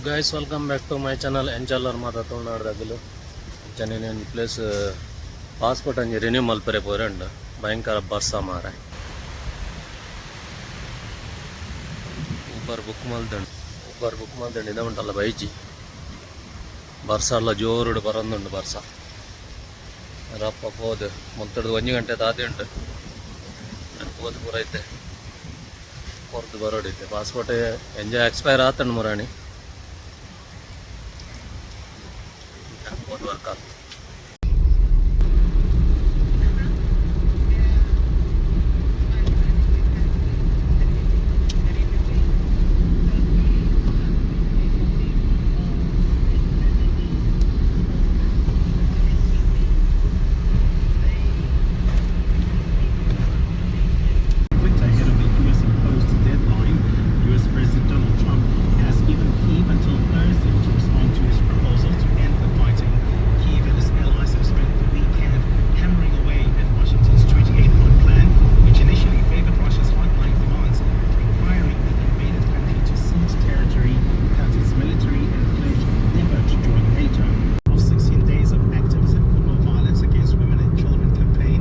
Guys, welcome back to my channel. ಎಂಚಲ್ಲರ್ ಮಾತ ತುಳುನಾಡ್ದಗಲು ಅಂಚನೆ ಒಂಜಿ ಪ್ಲೇಸ್ ಪಾಸ್ಪೋರ್ಟ್ ಅಂಜಿ ರಿನ್ಯೂ ಮಲ್ಪರೆ ಪೋರೆ ಉಂಡು. ಭಯಂಕರ ಬರ್ಸ ಮಾರೆ. ಊಬರ್ ಬುಕ್ ಮಲ್ದುಂಡು, ಊಬರ್ ಬುಕ್ ಮಲ್ದುಂಡು. ಇದ ಉಂಟಲ್ಲ ಬೈಜಿ. ಬರ್ಸ ಎಲ್ಲ ಜೋರುಡು ಬರೊಂದುಂಡು ಬರ್ಸ. ರಪ್ಪ ಪೋದು ಮುಲ್ತಡ್ದು 1 ಗಂಟೆ ದಾದೆ ಉಂಟು. ಪೋದು ಪೂರ ಐತೆ ಕೊರ್ದು ಬರೋಡಿತ್ತೆ. ಪಾಸ್ಪೋರ್ಟ್ ಎಂಜ ಎಕ್ಸ್ಪೈರ್ ಆತಂಡು ಮುರಾಣಿ ಪೋದು ವರ್ಕ್ ಆತು. Conflict ahead of the US imposed deadline. US President Donald Trump has given Kyiv until Thursday to respond to his proposal to end the fighting. Kyiv and its allies have spent the weekend hammering away at Washington's 28 point plan, which initially favored Russia's hardline demands, requiring the invaded country to cede territory, cut its military, and pledge never to join NATO. Of 16 days of activism for no violence against women and children campaign,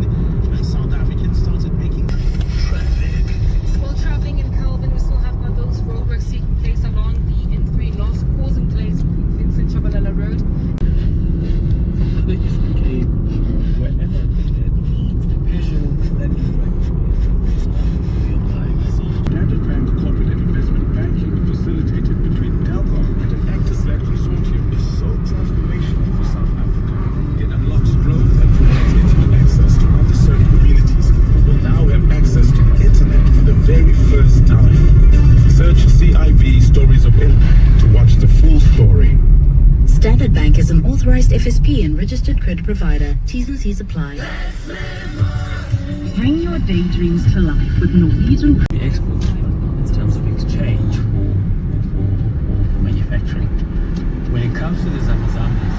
South Africans started making While traveling in Calvin, we still have got those roadworks taking place along the N3 Loss, causing delays between Vincent Chabalala Road. They just became wherever they the passion that is real life. Standard Bank Corporate and Investment Banking facilitated between Telkom and an Actis-led consortium is so transformational for South Africa. It unlocks growth and provides internet access to underserved communities who will now have access to the internet for the very first time. Search CIB Stories of Impact to watch the full story. Standard Bank is an authorized FSP and registered credit provider. T's and C's apply. Bring your daydreams to life with Norwegian We export in terms of exchange for manufacturing. When it comes to the Zamazamas,